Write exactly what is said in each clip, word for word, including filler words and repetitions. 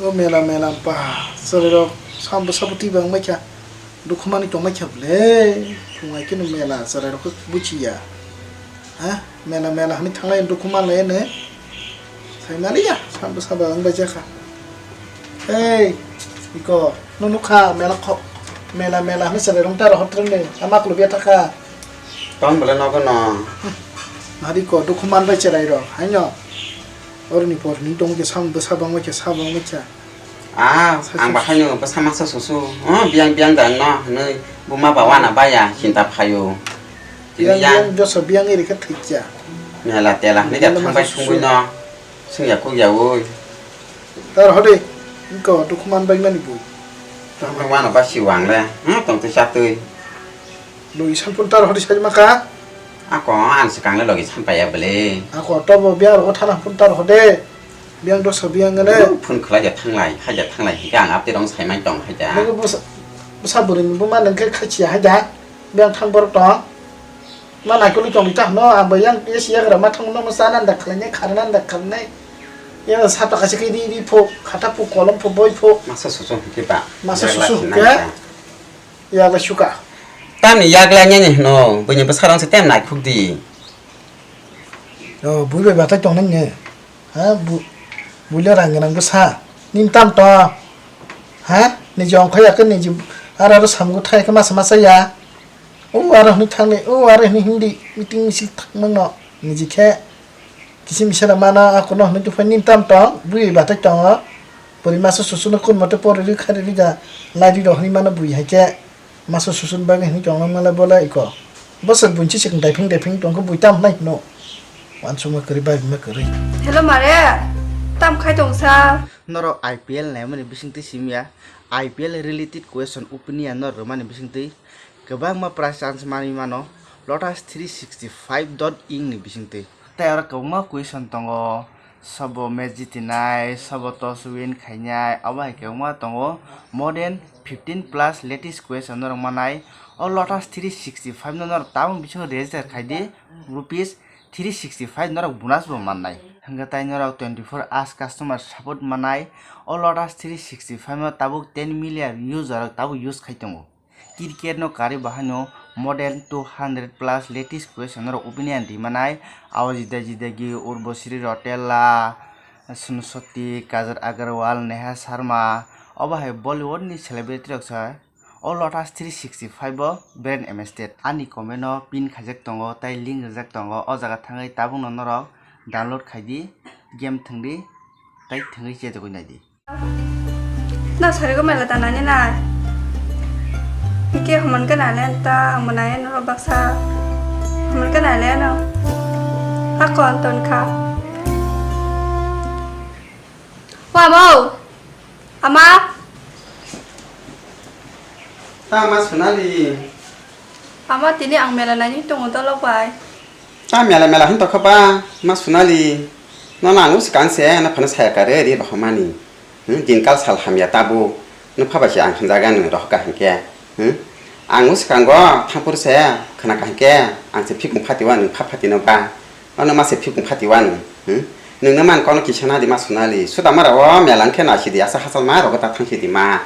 O mela mela ba, chwrairok sam bwsa bwtwi bang maikha, dukhu manwi tong maikha bwle, phungai kheno mela chwrairok khe buchiya. Ha? Mela mela hwnwi thanglai dukhu manlai hwnwi. Sai maliya, sam bwsa ba wng bai jakha. Ei, iko, no nukha mela kho, mela mela hwnwi chwrairok ta rohor trwng de, ama kulu bia thakha. Tong bwle nogo no. Nari ko, dukhu man bai chwrairok, haino. Oroni porni tong khe sam bwsa bang maikha, sa bang maikha. Ah, ang bahai no bwsa masa susu. Oh, biang biang da no hwnwi buma ba wana baya chinta phaio. Tini biang yang biang dosa biang iri khe thikya. Mela tela hwnwi da thangbai sungwi no. Sungya kukya oi. Tar hode, engko dukhu man bai mani bo. Thangbai wana ba siwang le. Hmm, tong twi chatwi. Logi sampun tar hode sai maka. Ako ang swkang le logi sampaya bwle. Ako tobo biang rogo thana pun tar hode. Biang dosa biang ngene. Phun khlai ja thanglai, hai ja thanglai, hingke ang apte rong sai mai tong hai ja. Nang bwsa, bwsa bwrwi ni buma nang khe khaichi hai ja. Biang thang borok tong. Ma nai kuli tong ta no, ang bai yang yes ya gra ma thang no, ma sa nan da khlai nai, khar nan da khlai nai. Ya sa ta kasi ke di di pho, khata pho, kolom pho, boi pho. Masa susu hingke ba. Masa susu hingke. Ya ba suka. Tamni yaglai nini hino, buini bwsarang se tem naikhuk di. O, bui bai batai tongnai ne. Ha, bu-, buila rang gwnang bwsa. Nin tam to. Ha, niji ongkha ya khe niji aro aro samgu thai khe masa masa ya. O aro hwnwi thangni, o aro hwnwi hindi meeting misil thangmang no. Niji khe. Kisi misa da mana ako no hwnwi tongphai nin tam tong, bui bai batai tongo. Pori masa susu no kun mote pori ri khari ri ja lai ri rohni mano bui hai khe. Masa susu ni bagwi hwnwi tong mala bola iko. Bosor bunchi chikon daiphin daiphin tong khe bui tam nai hino. Wansukma kwrwi bai bima kwrwi. Hello mare, tam khai tong sa? Norok I P L naimani bisingtwi simya, I P L related question opinion no rwmani bisingtwi kwbangma price chance manwi mano Lotus three sixty five dot ing ni bisingtwi. Tei oro kwbangma question tongo, sobo match jitinai, sobo toss win khainai, abo hai kwbangma tongo. More than fifteen plus latest question norok manai. O Lotus three sixty five no norok tabuk bisingo register khai di, rupees three sixty five norok bonus bo mannai. Hwnkhe tai norok twenty four hours customer support mannai. O Lotus three sixty five no tabuk ten million user rok tabuk use khai tongo. Cricket no karwi bahaino model two hundred plus latest question rok opinion rimanai, abo jida jida gi Urvasiri Rautela, Sunu Shetty, Kajal Agrawal, Neha Sharma, obo hai Bollywood ni celebrity rok sa. O Lotus three sixty five bo brand ambassador. Ani comment no pin khaijak tongo tei link rijak tongo, o jaga thangwi tabukno norok download khaidi, game thwngdi tei thwngwi chejagwi naidi. No sarigo mela tanani nai. Ke human ke nai len ta, ang bo nai no baksa. Human ke nai len no. Hakon ton kha. Wa mo. Ama. Ta ma Sonali. Ama tini ang mela nai ni tongo dolok bai. Ta mela mela hin tokha ba, ma Sonali. No na ang swkang se, na phano saya kare ri bahmani. Hmm, din kal sal hamya tabu. No phaba se ang hinjaga no rohka hinkhe. Hmm? Ang swkango thangpur se khana ka hinkhe, ang se phikung phati wa nung pha phati no ba. Ano ma se phikung phati wa nung. Hmm? Nung no man kono kisa na di ma Sonali. Suda mara o mela hinkhe na sidi asa hasal ma rogo ta thang sidi ma.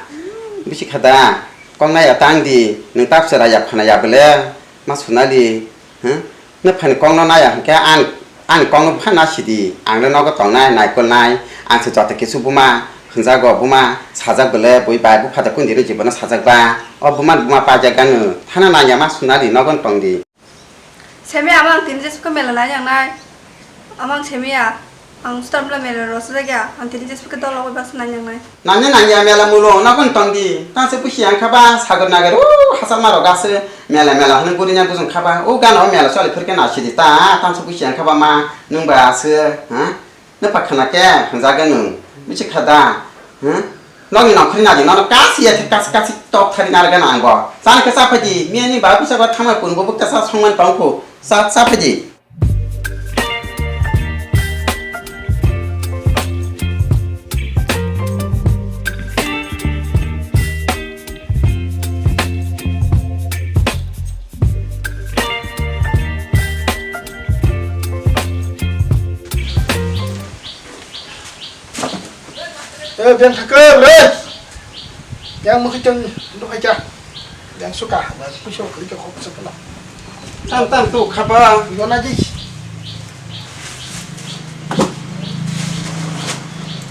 Bisi khada. Kong naya tang di. Nung tak se raya phana ya bele. Ma Sonali. Hmm? Nwphani kokno naya hwnkhe ang, ani kokno bwkha na sidi, ang le nogo tongnai, naikolnai, ang se joto kisu buma hwnjago, buma sajak bwle, bui bai bupha da kundino jibono sajak ba, o buma buma pajak gano, thana nangya ma Sonali nogo tongdi. Semi ama ang tini jesukhe mela nai nangnai, ama ang semiya. Ang stamla mela rosajak ya, ang tini jesukhe dolo bai baksa nai nangnai. Nangya nangya mela mulo, nogo tongdi, tangse busi ang kha ba, sagor nagar, o, hasal ma rok ase, mela mela hwnwi guri nya bujung kha ba, o gana o mela choli phirkhe na sidi ta, tangse busi ang kha ba ma, nwng ba ase, ha? Nwpha khana khe, hwnjaga nwng, michi kha da, ha? Nokni nongkhorni nadi, nono kasi ya, kasi, kasi tok thari narwgana ang bo. Chana khe cha phai di, miyani ba bisa ba thangma kun bo bukta sa songman tong phu, cha, cha phai di. Eh, beng thaka le. Yang mukhi teng duhai ja. Yang suka, ba puso kri ka khok sa pala. Tam tam tu khapa. Yo na di.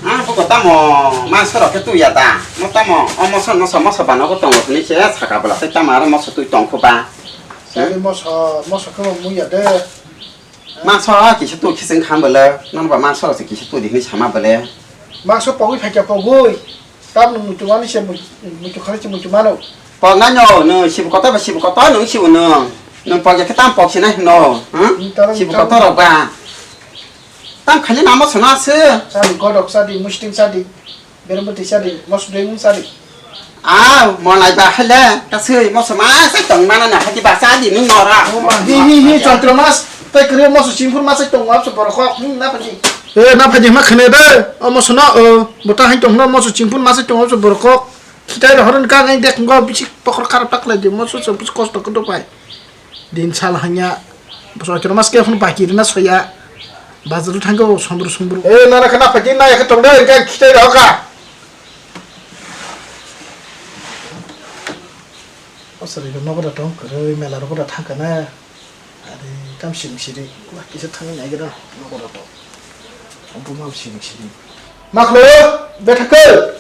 Ah, poko tamo, ma soro ke tu ya da. Mo tamo, o moso, moso, moso bana ko tongo ni se saka bala se tamo aro moso tu tong kho ba. Sari moso, moso ko mu ya de. Mangso kisa tu kisa wngkha bwle, nono ba mangso se kisa tu di hinwi sama bwle. Mangso pogwi phaikya pogwi. Tam nwng muitu mani se mui-, muitu khani se muitu mano. Pok nai no, nwng sibu kotor ba sibu kotor nwng sibu nwng. Nwng pok ya khe tam pok sinai hino, hmm? Nwng tara sibu nwng kotor rok ba. Tam khani namo sona se. Sadi godok sadi, musting sadi. Bermo tisa di, mos dui mung sadi. Aw, mo lai ba hai le, ta sui, mos ma sai tong mana na, hati ba sa di, nung nora. Hi, hi, hi, chantro mas, tai kri mos chingphur mas sai tong, ap so borok kok, hmm, na phaji. Eh, na phaji ma khane de, o mos no, o, bota hai tong no, mos chingphur mas sai tong, ap so borok kok. Khitai ro horon ka ngai dek ngo, bisi pokor kharap tak lai di, mos so bisi kosto kodo pai. Din sal hanya, bosor kira mas ke phun baki rina soya, bazar thangko sombru sombru. Eh, nana khana phaki na yak tong dai, ka khitai rok ka. O sari no boda tong, kare mela ro boda thangka na. Are, tam sing siri, wa kisa thang nai gira, no boda tong. Ampu mam sing siri. Maklo, bethakal.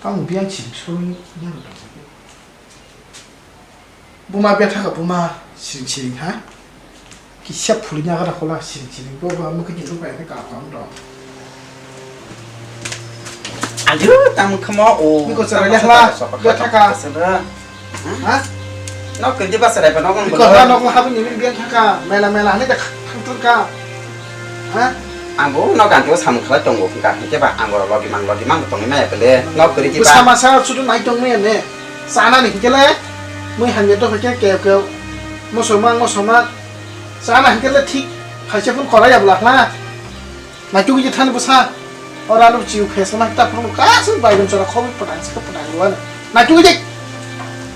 Tam biang sing sui, ya ro tong. Buma betha ka buma siring siring ha. Kisa phuli nyagra khola siring siring. Bo ba mukhe jitu pai ka ka do. Ayo tam khamo o. Biko chara lehla, betha ka. Ha? Nok kendi ba sarai pa nok. Biko ha nok habu ni betha ka. Mela mela hane ka thang tur ka. Ha? Ang bo no ganti o samung khalai tongo, hwnkha hinkhe ba ang oro logi mang, logi mang tongwi maya bwle, no kwrwi di ba. Bwsa masa sudu nai tongmaya ne, chanani hinkhe le mui hamya dopha khe kep kep, moso mang, moso mang, chana hinkhe le thik, khaisa phun korai ya bwla khna. Naitukgwi thani bwsa, oro ano chiu khe sana ta phuru kasu bai gun chora khobi pwtang se pwtang rwani. Naitukgwi.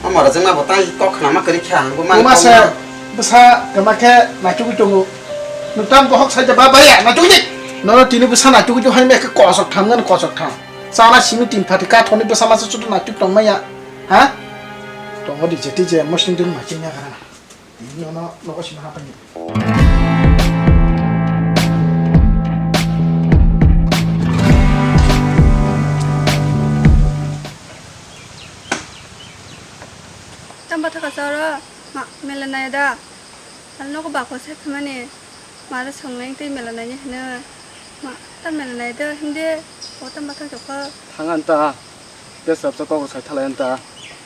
Amara jengna bo tai kok khna ma kwrwi kha, ang bo mang. Buma se bwsa gama khe naitukgwi tongo. Nwng tam bohok sai ba baya, naitukgwi. Noro tini bwsa naitukgwi hai me khe kosok tham ngan kosok tham. Chana simi tin phati ka thoni bwsa masa chutu naituk tong maya. Ha? Tongo di jeti je mosing dun ma chenya kana. Tini ono nogo sima hapai. Tam bathaka sa oro ma mela nai da. Ano nogo bako se phamani. Mare songnai tei mela naini hino. Ma, ta mela nai do, hindi. O tam bathang jokho. Thang an ta. Bes rok kok sai thalai an ta.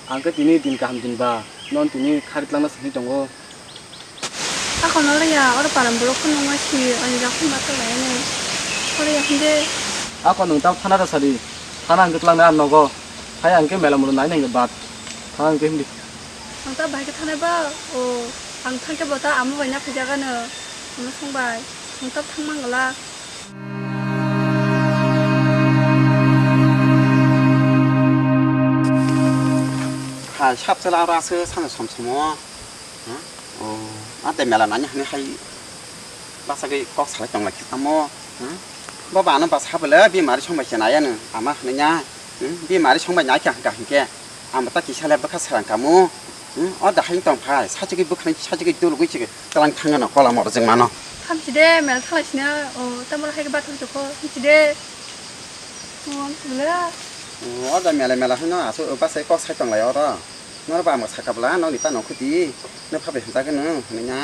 Ang khe tini din kaham din ba. Non tini khari tlangna sini tongo. Ako no leya, oro param borok kheno ma si, ani jak kheno ma thalai ani. Oro ya hindi. Ako nwng tam thana da sadi. Thana ang khe tlangnai ang nogo. Hai ang khe mela mulu nai nang bat. Thang ang khe hindi. Ang ta bahai khe thanai ba. O, ang thang khe bo ta amo bai na phai jak ano. Amo song bai. Ang ta thang mang la. Hai, sap chala aro aswk sana som somo. Hmm? Oh, ante mela nani hani hai basa gwi kok salai tong lai khe tamo. Hmm? Bo ba ano basa bwle bimari song bai se nai ano ama hwnwi nya. Hmm? Bimari song bai nai kha hwnkha hinkhe. Ang bo ta kisa le bwkha srang kamo. Hmm? O da hai tong phai, sajagwi bwkhani sajagwi dulugwi se twlang thangano kola mor jeng mano. Hamsi de, mel thalai sina, o, tamoro hai khe bathang jokho, hamsi de. O, hamsi bwle. O, o da mela mela hino, asu, o, basa kok sai tong lai oro. Noro ba ang saka bwla, nokni ta nokho di. Nokha bai hwnjagwi nw, hwnwi nya.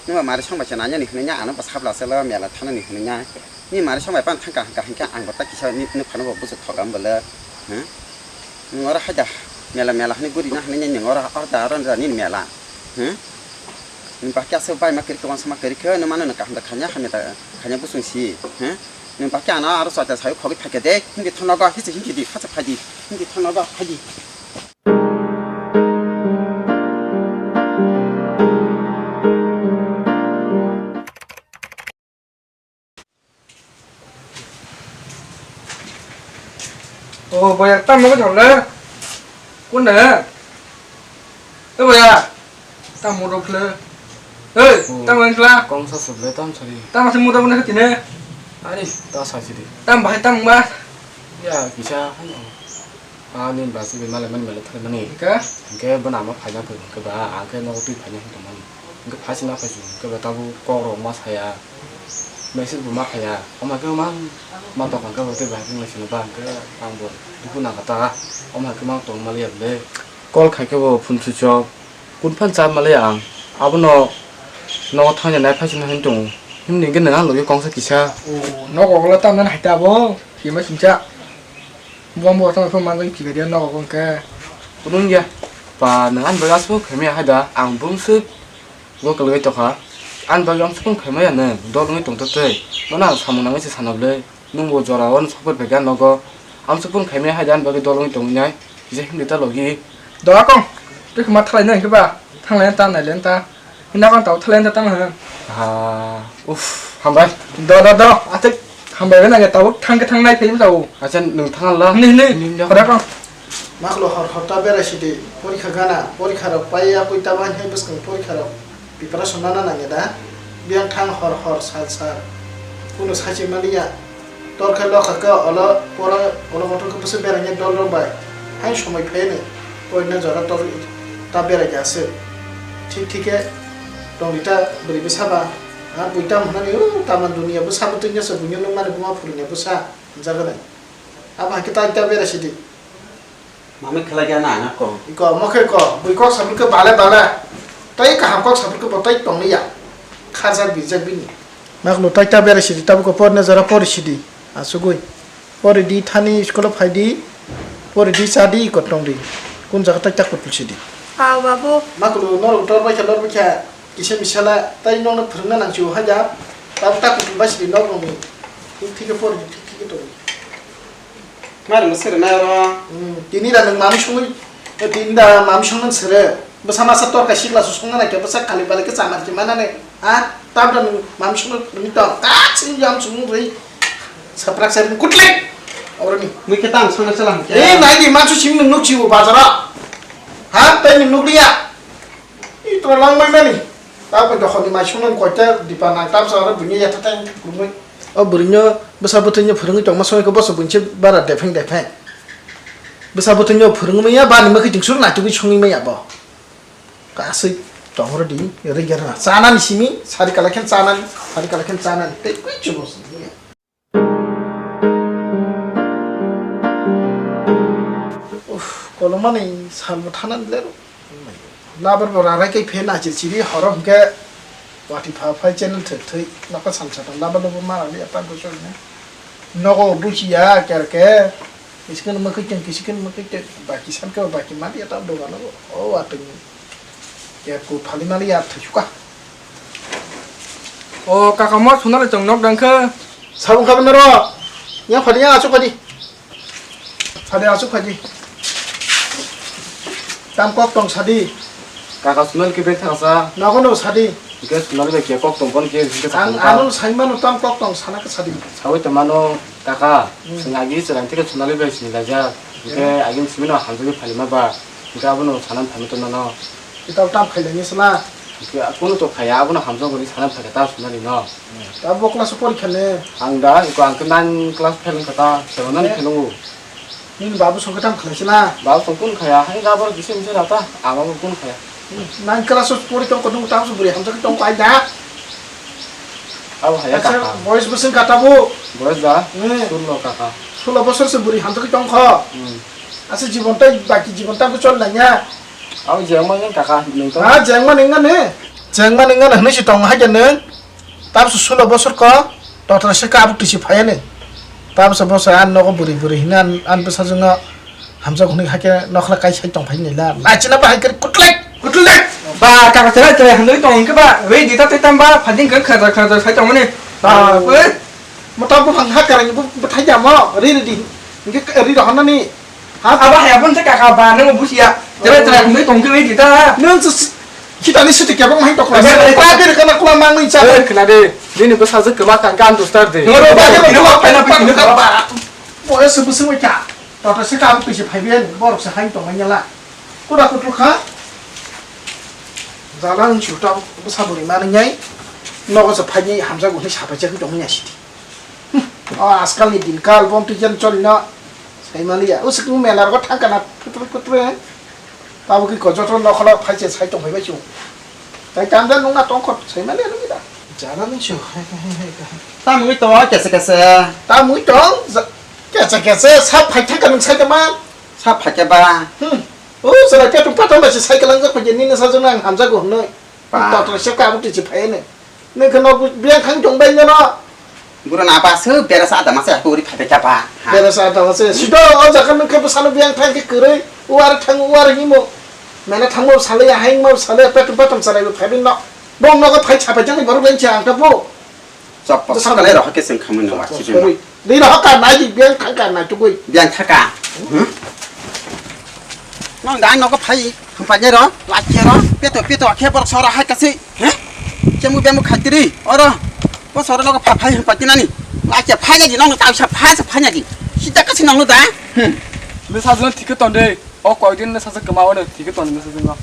Nw ba mari song bai se nanya ni hwnwi nya, ano ba sabla se lo, mela thana ni hwnwi nya. Ni mari song bai pan thangka hwnkha hinkhe ang bo ta kisa ni, nokha no bo busu thogam bwle. Hmm? Nwng oro haida mela mela hwnwi guri na hwnwi nwng oro oro da oro da nini mela. Hmm? Nwng ba kya se bai ma kiri kwbang sama kiri khe nwng mano nwng kaham da khanya hamya da khanya busung si. Hmm? Nwng ba kya ano aro chota sawi khogwi phai khe de hindi thono go hisi hindi di khacha phai di hindi thono go phai di. O boya, tam mo jong le. Kun ne? E boya. Tam mo rok le. Hey, tam mo kla. Kong sa sub le tam sari. Tam se mo da ne tine. Ari, ta sa sidi. Tam bai tam ba. Ya, kisa haino. Ah, nini basi bai malai mani malai thangmani. Hingke? Hingke bo nama phaina phai hingke ba, ang khe nogo twi phaina hing tongmani. Hingke phai sina phai sini hingke ba tabuk kok rok ma saya. Message bo ma phaiya. Omo khe mang ma tokang khe bo tei bai hingke sini ba hingke ang bo dukhu nang kha ta. Omo khe mang tong mali ya le. Call khai khe bo phone switch off. Kun phan cha mali ang. Abono nogo thangya nai phai sini hing tongo. Himni hingke nang ang logi kongsa kisa. Oh, nogo ola tamna hai ta bo. Kima singcha. Buang buang tong phone manjak kibaria nogo kong khe. Kunung ya. Pa nang an bagwi aswk khaimaya hai da. Ang bumswk go kalwi tokha. An bagwi amswk phone khaimaya nang dol wngwi tongtho tei. Bono ang samung nangwi se sana bwlwi. Nung bo jora o sokphai phaikha nogo. Amswk phone khaimaya hai da an bagwi dol wngwi tongwi nai. Kisa himdi ta logi. Doa kong. Twi khma thalai nang khe ba. Thanglai ta nailai ta. Hina kong tau thalai ta tang ha. Ah, uff, hambai. Do do do. Atek hambai na ge tau thang ke thang nai phai tau. Acha nung thang la. Ni ni. Ni ni. Khora kong. Maklo hor hor ta bera sidi. Porikha gana. Porikha rok paiya pui ta ban hai bwskang porikha rok. Preparation nana nangya da? Biyang thang hor hor sal sal. Kunu sachi maliya. Tor khe lokha khe olo pora olo motor khe bwswk berangya dol rok bai. Hai somoi phai ni. Poina jora tor ta berai ya se. Thik thik khe tongdi ta bwrwi bwsa ba. Ha bui tam hwnani o taman dunia bwsa bwtwini se buino nukmani buma phuruni bwsa. Jaga nai. Abo hai khe ta ta berai sidi. Mami khlai khe na, na kok. Iko, mo khe ko, bui kok saphur khe bale bale. Tai kaham kok saphur khe bo tai tongli ya. Kharjak bijak bini. Maklo tai ta bera sidi, tabuk ko porna jora pori sidi. Asugui. Pori di thani school phai di. Pori di cha di iko tong di. Kun jaga tai ta kutul sidi. Aw babu. Maklo norok tor bai khe lor bai khe kisa misala tai nokno phwrwngna nang chu haja. Tabuk ta kutul bai sidi nok nokni. Thik thik khe pori di, thik thik khe tong di. Mari mo sere na ro. Hmm, tini da nwng mami songwi, eh, tini da mami songno sere. Bwsa masa torka sikla su songna naikhe bwsa khali bali khe chamar khe manane. Ha? Tam da nwng mami songno phwrwngwi tong. Kachi yam songno rwi. Saprak sari kutle. Oroni. Mui khe tam songna chalang khe. Eh, nai di machu sim nwng nukchi bo bazara. Ha? Tai nwng nukliya. Ito langmai mani. Tabo dokhorni mai songno koita dipa nang tam sa aro buini yatha tang kurmui. O bwrwino bwsa bwtwino phwrwngwi tongma songwi khe boso buini se bara depheng depheng. Bwsa bwtwino phwrwngwi maya bani mwkhwi chwng sur naitugwi songwi maya bo. Kasui tongrodi rwgya rwna. Chanani simi sari kala khe chanani, sari kala khe chanani. Tei kwi chubo sini. Uff, kolomani salbo thanani lero. Labar bo rarai kai phe nachir chiri horo hwnkhe wati pha phai channel thwk thwi nokha salsa tong labar bo ma rali ata bo chori na. Nogo buchi ya ker ke. Kisikin ma kaiting, kisikin ma kaiting. Baki san ke baki mali ata dogano. O ateng. Ker ku phali mali ya thwi suka. O kaka mo sunale chong nok dang khe. Sabung kha naro. Ya phali ya achu kadi. Phadi aswk phaidi. Tam kok tong sadi. Kaka Sunal khe bek thangsa. Nogo no sadi. Hingke Sunal bai khe kok tong kon khe hingke Ang sakang ano ka. Saimano tam kok tong sana khe sadi. Sawi tongmano kaka. Hmm. Chwng agi chwraini theke Sunal bai sini laijak. Hingke Hmm. Agini simino hamjagwi phalima ba. Hingke abono sanan phalma tongmano. Kitao tam khailani sala. Hingke kunu to khaya abono hamjago ni sanan phalka ta Sunal no. Ta bo class o porikha le? Ang da, iko ang khe nine class fail wngkha ta, seven nine Eh. Fail wngo. Nini babu songkhe tamo khlai sila? Babu song kun khaya, hai rubber kisa misa rata, ama bo kun khaya. Nine class o pori tongkho, nwng tamo se bwrwi hamjak tongkho ai da? Abo haya Acha, kaka. Boyes bwswng kha tabo? Boyes da? Eh. Sullo kaka. Sullo bosor se bwrwi hamjak tongkho? Hmm. Acha jibon tai, baki jibon tamo chol lanya? Abo jengma nang kaka, nwng to. Ha, jengma nang ne? Jengma nang ne, hwnwi se tong hai nwng? Tabso sulo bosor ko, totra se kabuk tisi phaiya ni. Tabso bosor an nogo bwrwi bwrwi hino an, an bwsajwk no hamjak hwnwi hakhe nokhla kai sai tong phai nila. Lachina bahai khe kutlek. Kutlek. Ba kaka cherai cherai hamjak tong hwnkhe ba, wei di ta tei tam ba, phading khe khajar khajar sai tong mani. Ba, Oh. Wei. Mo ta buphang ha karang bu, bu thai jamo, ri ri di. Hwnkhe ri rohornani. Ha? Abo hai aboni kaka ba nang busia. Tere tere hwnwi tongkhe bai di ta. Nung se khitani suti kebong hai tokla. Ebe, ebe, Kla ebe. Beri kana kula mangwi cha. Eh, khna de. Bini bwsajwk kwma kha, gan dustar de. Noro ba, noro ba, noro ba, noro ba. Boyos se bwswk bai kha. Toto se kam twi se phaiben, borok se hai tongmani la. Kuda kutu kha. Jala wng chuta bwsa bwrwi manwi nai. Nogo se phaini hamjago hwnwi sapai chakwi tongmani asidi. Hmm. O askalni dinkal, bom twi jan choli no. Hai maliya, usik nung mela rogo thangkana phutre phutre. Tabo ki ko joto nokholo phaiche sai tong phaibai chu. Tai tamda nung na tongkho sai maliya nung da. Jana nung chu. Tamwi to kese kese. Tamwi tong. Kese kese sap phai thangka nung sai tama. Sap phai ke ba. Hmm. O sala petung patung ba sai kalang jak phai ni sa jana hamjago hnoi. Ba. Tato se ka buti chi phai ne. Nung khe nok biyang thang tong bai nono. Buro na ba se berasa ada masa puri phai ka ba. Ha. Berasa ada masa. Sido o jaga nung khe bwsano biyang thang khe kwrwi. Uar thang uar himo. Mena thangmo salai ya haing mo salai ya petum petum salai bo phai bin no. Bong nogo phai chapai jang borok lain cha ang ta bo. Chop pok Bwsano. Sakalai roh ke seng khamui no wa Chop chibin. Sorry. Dei roh ka nai di biyang thang ka nai tugui. Biyang thaka. Hmm? Nong da nogo phai hampai ro, lachia ro, peto peto khe borok sora hai kasi. He? Chemu bemu khatiri, oro. Bo sora nogo pha phai hampai tinani. Lachia phai nadi nong ta sa phai sa phai nadi. Sita kasi nong da. Hmm. Bwsa jona thik ton de. O koidin na sasa kama wana thik ton na sasa.